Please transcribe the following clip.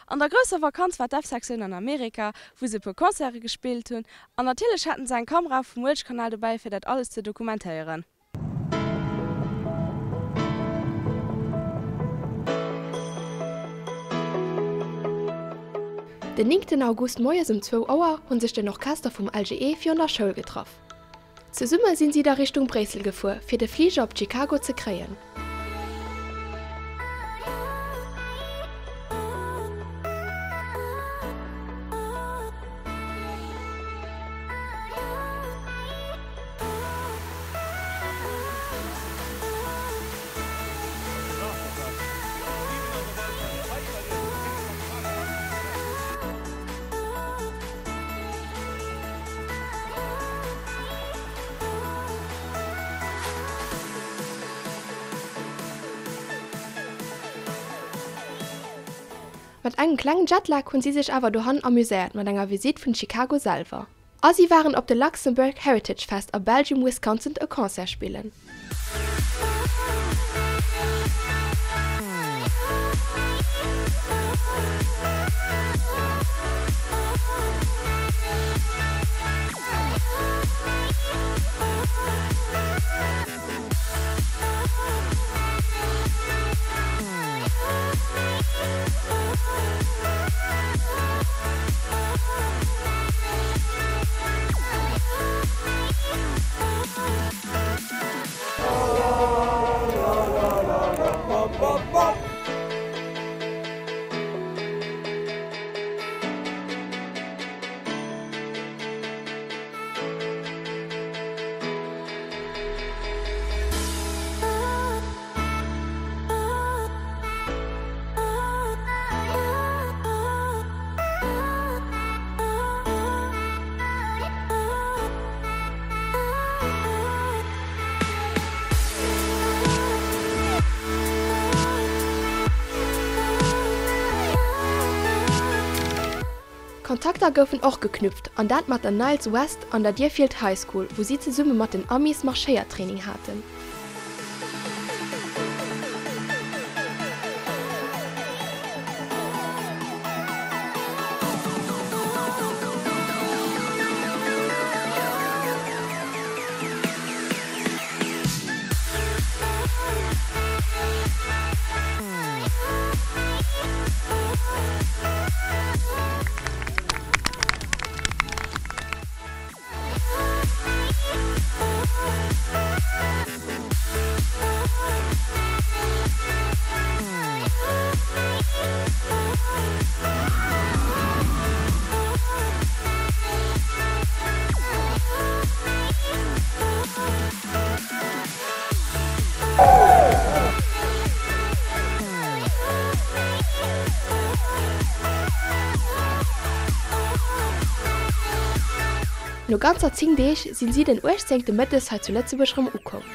An der grousser Vakanz war d'F-Sektioun an Amerika, wou se e puer Concerte gespillt hunn. An natierlech haten se eng Kamera vum Uelzechtkanal dobäi fir dat alles ze dokumentéieren. Den néngten August moies um zwou Auer hunn sech den Orchester vum LGE virun der Schoul getraff. Zesumme sinn si da Richtung Bréissel gefuer, fir de Fliger op Chicago ze kréien. Mat engem klengen Jetlag hunn si sech awer dohannen amuséiert mat enger Visitt vun Chicago selwer. A si waren op de Luxembourg Heritage Fest a Belgium Wisconsin e Concert spillen. Kontakter goufen och geknüpft, an dat mat der Niles West an der Deerfield High School, wou si zesumme mat den Amis Marschéiertraining haten. No ganzer 10 Deeg sinn si den 18 Mëttes hei zu Lëtzebuerg rëm ukomm.